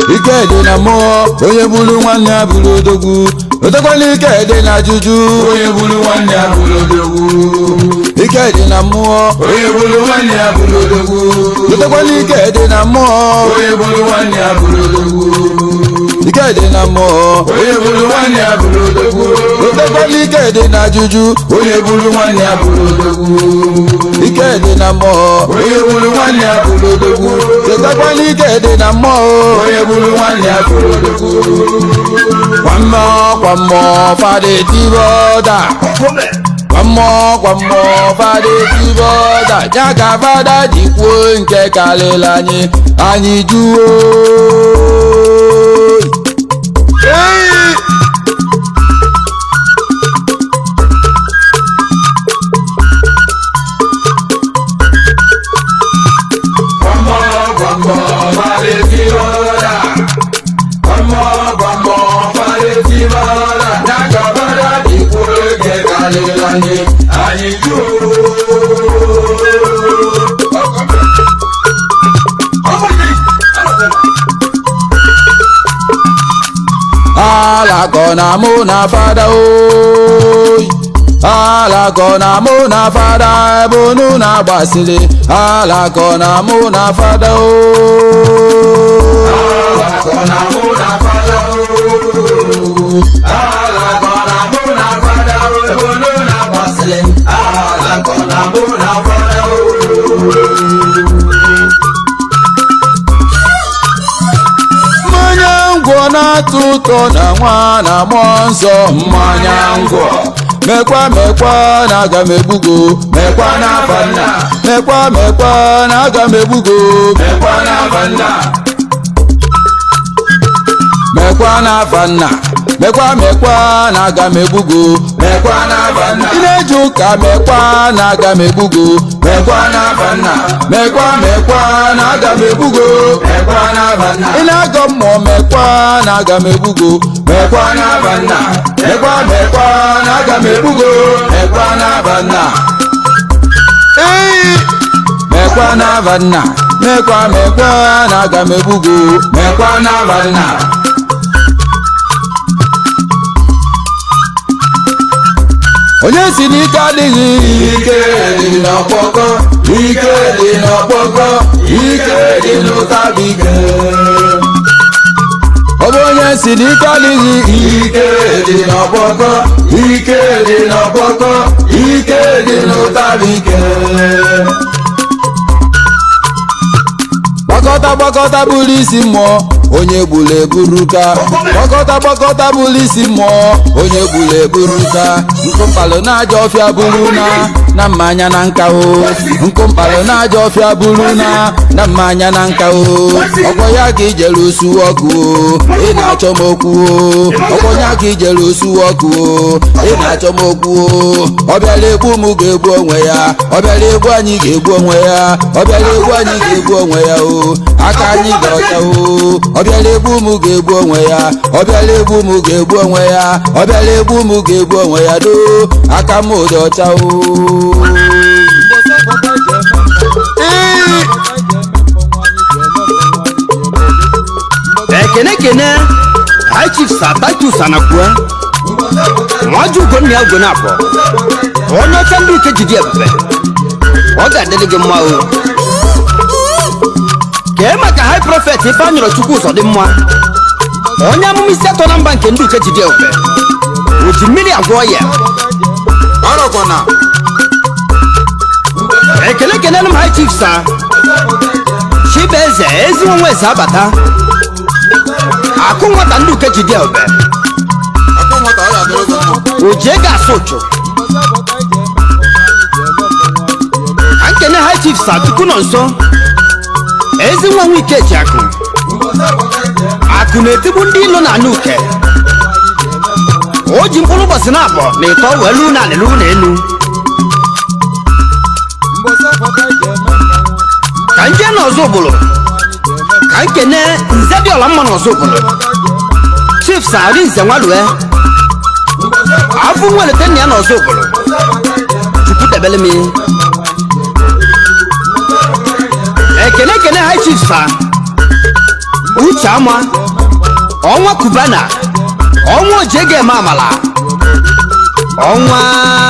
Ike dị na mmụọ, onye buru nwanne ya bụrụ odogwu. Otekwala ike dị na juju, Onye buru nwanne ya bụrụ odogwu. Ike dị na mmụọ, Onye buru nwanne ya bụrụ odogwu. Otekwala ike dị na mmụọ, Onye buru nwanne ya bụrụ odogwu. Ike dị na mmụọ, Onye buru nwanne ya bụrụ odogwu. Otekwala ike dị na juju, Onye buru nwanne ya bụrụ odogwu. Ike dị na mmụọ, Onye buru nwanne ya bụrụ odogwu. Chetakwana ike dị na mmụọ. Onye buru nwanne ya bụrụ odogwu. Kwa mmụọ, kwa mmụọ, fada etibe ọda. Kwa mmụọ, kwa mmụọ, fada etibe ọda. Ya ka fada ji kwuo nke karịrị anyị, anyị juo. Ei! Kwamọ kwamọ fada etibe ọda. Kwamọ kwamọ fada etibe ọda. Ya ka fada ji kwuo nke karịrị anyị, anyị jụọ. Alakọ na mụ na fada oyi. Alakọ na mụ na fada ebe unu na-agbasiri. Alakọ na mụ na fada oyi. Alakọ na mụ na fada ooo. Alakọ na mụ na fada ooo. Unu na-agbasịrị. Alakọ na mụ na fada ooo. Mmanya ngwọ na-atọ ụtọ na nwa na mmụọ nsọ, mmanya ngwọ. Mekwa mekwa na aga m egbugo. Mekwa n'afa nna. Mekwa mekwa na aga m egbugo. Mekwa n'afa nna. Mekwa n'afa nna. Mekwa mekwa na aga m egbugo. Mekwa n'afa nna. Ị na-eje ụka, mekwa na aga m egbugo. Mekwa n'afa nna. Mekwa mekwa na aga m egbugo. Mekwa n'afa nna. Ị na-agọ mmụọ, mekwa na aga m egbugo. Mekwa n'afa nna. Mekwa mekwa na aga m egbugo. Mekwa n'afa nna. Ee! Mekwa n'afa nna. Mekwa mekwa na aga m egbugo. Mekwa n'afa nna. Onye si n'ike adịghị. Ike dị n'ọkpọkọ, ike dị n'ọkpọkọ, ike dị n'ụtabike. Ọ bụ onye si n'ike adịghị. Ike dị n'ọkpọkọ, ike dị n'ọkpọkọ, ike dị n'ụtabike. Gbakọta gbakọta bụrụ isi mmụọ, onye gburu eburuka. Gbakọta gbakọta bụrụ isi mmụọ, onye gburu eburuka. Nkụ mkpalụ na-aja ọfịa buru na na mmanya na nka o. Nkụ mkpalụ na-aja ọfịa buru na na mmanya na nka o. Ọkwọ ya ka ijere usu ọkụ o, ị na-achọ m okwu o. Ọkwọ ya ka ijere usu ọkụ o, ị na-achọ m okwu o. Ọ bịara egbu m ga-egbu onwe ya. Ọ bịara egbu anyị ga-egbu onwe ya. Ọ bịara egbu anyị ga-egbu onwe ya o. Aka anyị dị ọcha o. Ọ bịara egbu m ga-egbu onwe ya. Ọ bịara egbu m ga-egbu onwe ya. Ọ bịara egbu m ga-egbu onwe ya doo. Aka m dị ọcha o. Ee! Ekene kene High Chief Sir Titus Anakwe, nwaju ugonna ya ugonna abụọ, onye ọcha ndị uke jide ebube, ọ ga-adịrị gị mma o. Kee maka High Prophet Ifeanyịrọ Chukwu ụzọ dị mma, onye amụma isi atọ na mba nke ndị uke jide ebube, o ji mmiri agwọ ya. Ọrọkwana. Ekele kenelu m High Chief Sir Chibueze Ezinwa Eze abata akụ nwata ndị uke jide ebube, Akụ nwata, ọ ga-adịrị gị mma. O ji ego asụ ụchụ. Ka nkene High Chief Sir Chukwu nọ nso, ezi nwa nwike ji akụ akụ na-etigbu ndị ilo na anụ uke, o ji mkpụrụ ụbọchị na abụọ na ịtọ wee lu na alịlụ na elu. Ka nje n'ọzọ ụbụlụ, ka nkene nze dị ọla mma n'ọzọ ụbụlụ, Chief Sir Arinze Nwalue, afọ nweleta nna ya n'ọzọ ụbụlụ, Chukwu debele m. Ekene ekene High Chief Sir Uche Ama, Ọnwa Kubana, Ọnwa Ojege Eme Amala, Ọnwa.